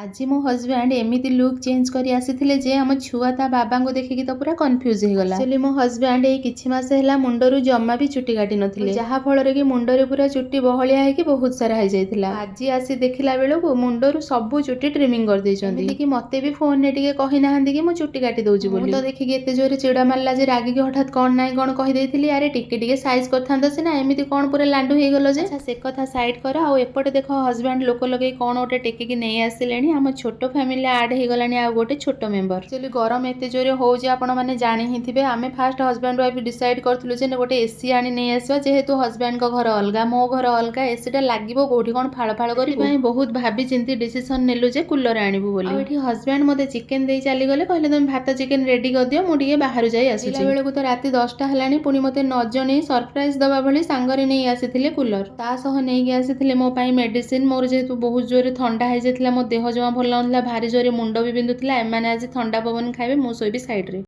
ଆଜି ମୋ ହଜବ୍ୟାଣ୍ଡ ଏମିତି ଲୁକ୍ ଚେଞ୍ଜ କରି ଆସିଥିଲେ ଯେ ଆମ ଛୁଆ ତା ବାବାଙ୍କୁ ଦେଖିକି ତ ପୁରା କନଫ୍ୟୁଜ୍ ହେଇଗଲା। ଆକ୍ଚୁଆଲି ମୋ ହଜବ୍ୟାଣ୍ଡ ଏଇ କିଛି ମାସ ହେଲା ମୁଣ୍ଡରୁ ଜମା ବି ଚୁଟି କାଟି ନଥିଲେ, ଯାହା ଫଳରେ କି ମୁଣ୍ଡରେ ପୁରା ଚୁଟି ବହଳିଆ ହେଇକି ବହୁତ ସାରା ହେଇଯାଇଥିଲା। ଆଜି ଆସି ଦେଖିଲା ବେଳକୁ ମୁଣ୍ଡରୁ ସବୁ ଚୁଟି ଟ୍ରିମିଂ କରିଦେଇଛନ୍ତି। ଏମିତିକି ମତେ ବି ଫୋନରେ ଟିକେ କହିନାହାନ୍ତି କି ମୁଁ ଚୁଟି କାଟି ଦଉଛି ବୋଲି। ମୁଁ ତ ଦେଖିକି ଏତେ ଜୋରେ ଚିଡ଼ା ମାରିଲା ଯେ ରାଗିକି ହଠାତ୍ କଣ ନାଇଁ କଣ କହିଦେଇଥିଲି, ଆରେ ଟିକେ ଟିକେ ସାଇଜ କରିଥାନ୍ତ ସିନା, ଏମିତି କଣ ପୁରା ଲାଣ୍ଡୁ ହେଇଗଲ ଯେ। ଆଚ୍ଛା, ସେ କଥା ସାଇଡ୍ କର। ଆଉ ଏପଟେ ଦେଖ, ହଜବ୍ୟାଣ୍ଡ ଲୋକ ଲଗେଇ କଣ ଗୋଟେ ଟେକିକି ନେଇ ଆସିଲେଣି। ଆମ ଛୋଟ ଫ୍ୟାମିଲି ଆଡ୍ ହେଇଗଲାଣି ଆଉ ଗୋଟେ ଛୋଟ ମେମ୍ବର। ଆକ୍ଚୁଆଲି ଗରମ ଏତେ ଜୋରେ ହଉଛି, ଆପଣମାନେ ଜାଣି ହିଁ ଥିବେ। ଆମେ ଫାଷ୍ଟ ହଜବ୍ୟାଣ୍ଡ ୱାଇଫ୍ ଡିସାଇଡ୍ କରିଥିଲୁ ଯେ ଗୋଟେ ଏସି ଆଣି ନେଇ ଆସିବା। ଯେହେତୁ ହଜବ୍ୟାଣ୍ଡଙ୍କ ଘର ଅଲଗା, ମୋ ଘର ଅଲଗା, ଏସିଟା ଲାଗିବ କୋଉଠି, କଣ ଫାଳ ଫାଳ କରିବୁ? ସେଥିପାଇଁ ବହୁତ ଭାବି ଚିନ୍ତି ଡିସିସନ ନେଲୁ ଯେ କୁଲର ଆଣିବୁ ବୋଲି। ଆଉ ଏଠି ହଜବ୍ୟାଣ୍ଡ ମୋତେ ଚିକେନ ଦେଇ ଚାଲିଗଲେ, କହିଲେ ତମେ ଭାତ ଚିକେନ ରେଡି କରିଦିଅ, ମୁଁ ଟିକେ ବାହାରୁ ଯାଇ ଆସୁଛି। ବେଳକୁ ତ ରାତି 10ଟା ହେଲାଣି। ପୁଣି ମୋତେ ନ ଜଣେଇ ସରପ୍ରାଇଜ ଦବା ଭଳି ସାଙ୍ଗରେ ନେଇ ଆସିଥିଲେ କୁଲର। ତା ସହ ନେଇକି ଆସିଥିଲେ ମୋ ପାଇଁ ମେଡିସିନ। ମୋର ଯେହେତୁ ବହୁତ ଜୋରେ ଥଣ୍ଡା ହେଇଯାଇଥିଲା, ମୋ ଦେହ ଜମା ଭଲ ଲାଗୁନଥିଲା, ଭାରି ଜୋରେ ମୁଣ୍ଡ ବି ବିନ୍ଧୁଥିଲା। ଏମାନେ ଆଜି ଥଣ୍ଡା ପବନ ଖାଇବେ, ମୁଁ ଶୋଇବି ସାଇଡରେ।